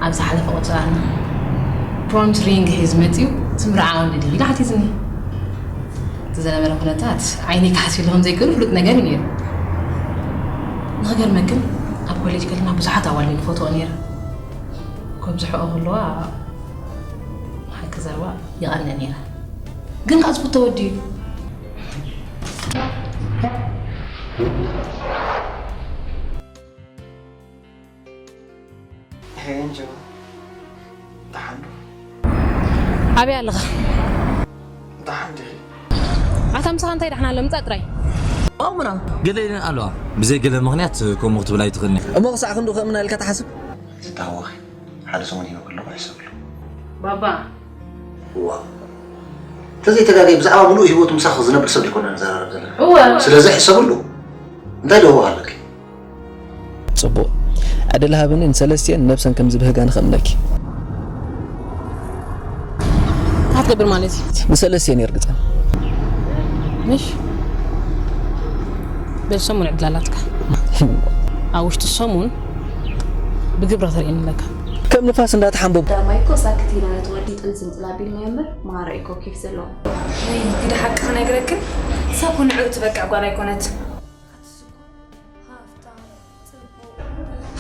ኣብ ዝሓለፈ ቁፅራን ፕሮምት ሪንግ ሒዝ መፅዩ ስምርዓውን ድልዩ ኢላ ሓቲትኒ። እቲ ዝነበረ ኩነታት ዓይኒ ካሕስ ኢሉ ከም ዘይክእል ፍሉጥ ነገር እዩ ነይሩ። ንኽገርመክን ኣብ ኮሌጅ ከለና ብዙሓት ኣዋልድ ንፈትዎ ነይረ። ከብዝሕኦ ከለዋ ሓቂ ዘረባ ይቐንእ ነይረ። ግን ከዓ ዝፍቶ ወዲ እዩ። ሄንጆ፣ ደሓን ዶ? ኣበይ ኣለኻ? ደሓን ዲኺ? ኣታ ምሳኻ እንታይ ደሕና ኣሎ ምጻእ ጥራይ። ኣሙና ገለ ኢለን ኣለዋ። ብዘይ ገለ ምኽንያት ከምኡ ክትብል ኣይትኽእልን። እሞ ክሳዕ ክንዱ ከምና ኢልካ ትሓስብ? ዝታወኺ ሓደ ሰሙን ሂበ ከለኹ ሕሰብሉ። ባባ እዋ እንተዘይተጋገየ ብዛዕባ ምሉእ ህይወቱ ምሳኺ ዝነብር ሰብ ዘይኮነ ንዘራረብ ዘለና። እወ ስለዚ ሕሰብሉ። እንታይ ደወ ኣለኪ? ጽቡቕ ዕድል ሃብኒ ንሰለስቲኤን ነብሰን ከም ዝብህጋ ንኸእምነኪ። እንታይ ትገብር ማለት እዩ? ንሰለስቲኤን የርግጸን። ምሽ በዚ ሰሙን ዕድል ኣላትካ። ኣብ ውሽጢ ሰሙን ብግብሪ ተርእየኒ ኣለካ። ከም ንፋስ እንዳተሓንበቡ ቀዳማይ እኮ ሳክት ኢልና ነቲ ወዲ ጥንስንጽል ኣቢልናዮ እምበር መሃሮ እዩ እኮ ኬፍ ዘለዎ። ወይ ግደ ሓቂ ክነግረክን ሰብ ንዕኡ ትበቅዕ ጓል ኣይኮነት።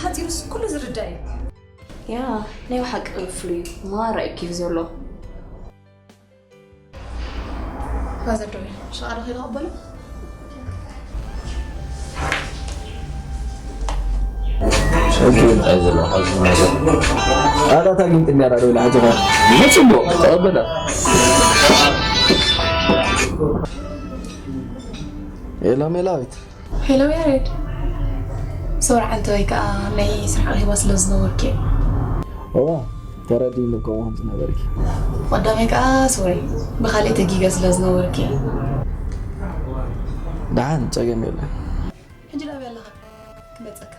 ሓፂሩስ ኩሉ ዝርዳእ እዩ። ያ ናይ ብሓቂ ፍሉይ እዩ መሃሮ እዩ ኬፍ ዘለዎ። ፋዘር ዶ ሸቓዶ ከይተቐበሉ ኣታ ታግኝ ጥሚያ ዳዶ ኢላ ሕጂ ኸ ጽቡቕ ተቐበላ። ሄሎ ሜላዊት። ሄሎ ያሬድ፣ ሶሪ ዓንተ ወይ ከዓ ናይ ስራሕ ኣኼባ ስለ ዝነበርኪ። እዋ ተረዲእኒ እኮ ከም ዝነበርኪ። ቀዳማይ ከዓ ሶሪ ብካሊእ ተጊገ ስለ ዝነበርኪ። ደሓን ጸገም የለን። ሕጂ ዳበይ ኣለኻ ክመፀካ።